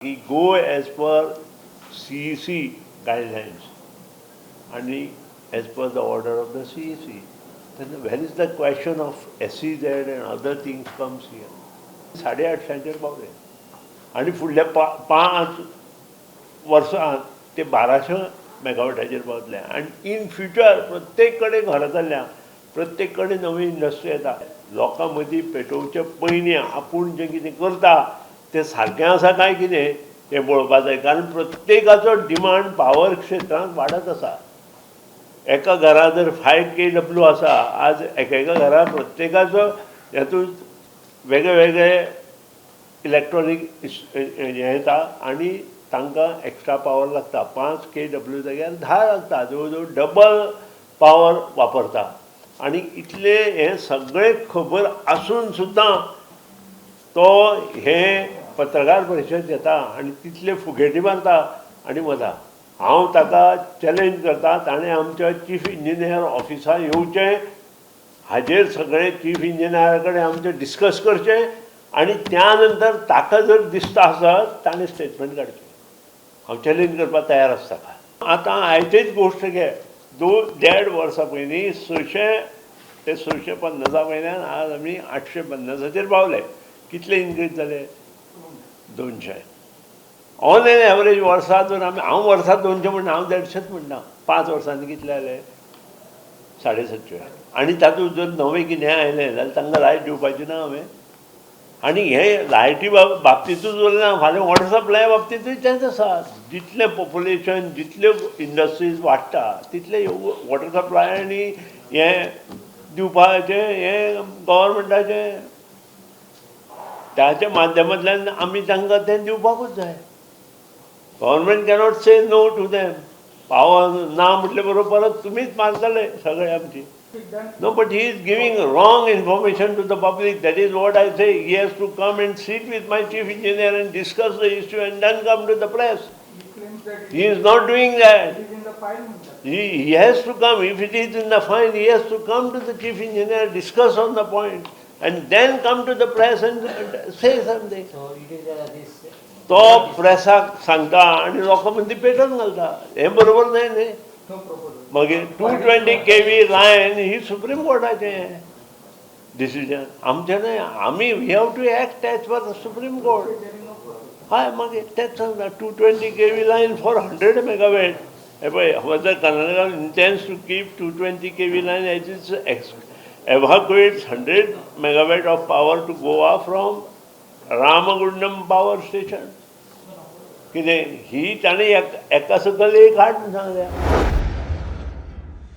की go as per CEC guidelines आणि as per the order of the CEC. तेन्ना where is the question of SEZ and other things comes here? 850ांचेर पावले आनी फुडल्या 5 वर्सां ते 1200 मेगावॉटाचेर पावतले. आनी इन फ्युचर प्रत्येक कडेन घरां जाल्या, प्रत्येक कडेन नवी इंडस्ट्री येता. लोकां मदीं पेटोवचे पयलीं आपूण जें कितें करता तें सारकें आसा काय कितें तें पळोवपा जाय, कारण प्रत्येकाचो डिमांड पावर क्षेत्रांत वाडत आसा. एका घरा जर 5 kW आसा, आज एका घरा प्रत्येकाचो हेतून वेगळे वेगळे इलेक्ट्रॉनीक हें येता आनी तांकां एक्स्ट्रा पावर लागता. 5 kW जाग्यार 10 लागता, जवळ जवळ डबल पावर वापरता. आनी इतलें हें सगळें खबर आसून सुद्दां तो हे पत्रकार परिशद घेता आनी तितले फुगेटी मारता आनी वता. हांव ताका चॅलेंज करता, ताणें आमच्या चीफ इंजिनियर ऑफिसाक येवचें, हाजेर सगळें चीफ इंजिनियरा कडेन आमचें डिस्कस करचें आनी त्या नंतर ताका जर दिसता आसत, ताणें स्टेटमेंट काडचें. हांव चॅलेंज करपाक तयार आसा ताका. आतां आयचीच गोश्ट घे, 2 देड वर्सां पयलीं 600 ते 650 वयल्यान आज आमी 850चेर पावले. कितले इनक्रीज जाले? 200 ऑन एन एवरेज वर्सा. जर आमी, हांव वर्सा 200 म्हणटा, हांव 150च म्हणटा. 5 वर्सांनी कितले जाले? 750. आनी तातूंत जर नवें कितें आयलें जाल्यार तांकां लायट दिवपाची ना हांवें. आनी हे लायटी बाबतींतूच उरलें ना, फाल्यां वॉटर सप्लाय बाबतींतूय तेंच आसा. जितलें पॉप्युलेशन, जितल्यो इंडस्ट्रीज वाडटा, तितलें वॉटर सप्लाय आनी हें दिवपाचें हें गव्हर्मेंटाचें, ताच्या माध्यमांतल्यान आमी तांकां तें दिवपाकूच जाय. Government cannot say no to them. Power ना म्हटले बरोबर परत तुमीच मारतले सगळे आमची. No, but he is giving wrong information to the public. That is what I say. He has to come and sit with my chief engineer and discuss the issue and then come to the press. He claims that He is not doing that. it is in the file म्हणतात. He has to come. If it is in the file, he has to come to the chief engineer, discuss on the point, and then come to the press and say something. So it is this. तो प्रेसाक सांगता आनी लोकां मदीं पेटोवन घालता, हें बरोबर न्हय न्ही. No proposal. मागीर 220 kV line ही सुप्रीम कोर्टाचें डिसिजन, आमचें न्हय. आमी we have to act as per Supreme Court. There is no proposal. हय, मागीर तेंच सांगता, 220 kV line for 100 megawatt. हे पळय, whether Karnataka intends to keep 220 kV line as its evacuates 100 megawatt of power to Goa from Ramagundam power station. कितें ही ताणें एका सकयल एक हाड म्हूण सांगल्या.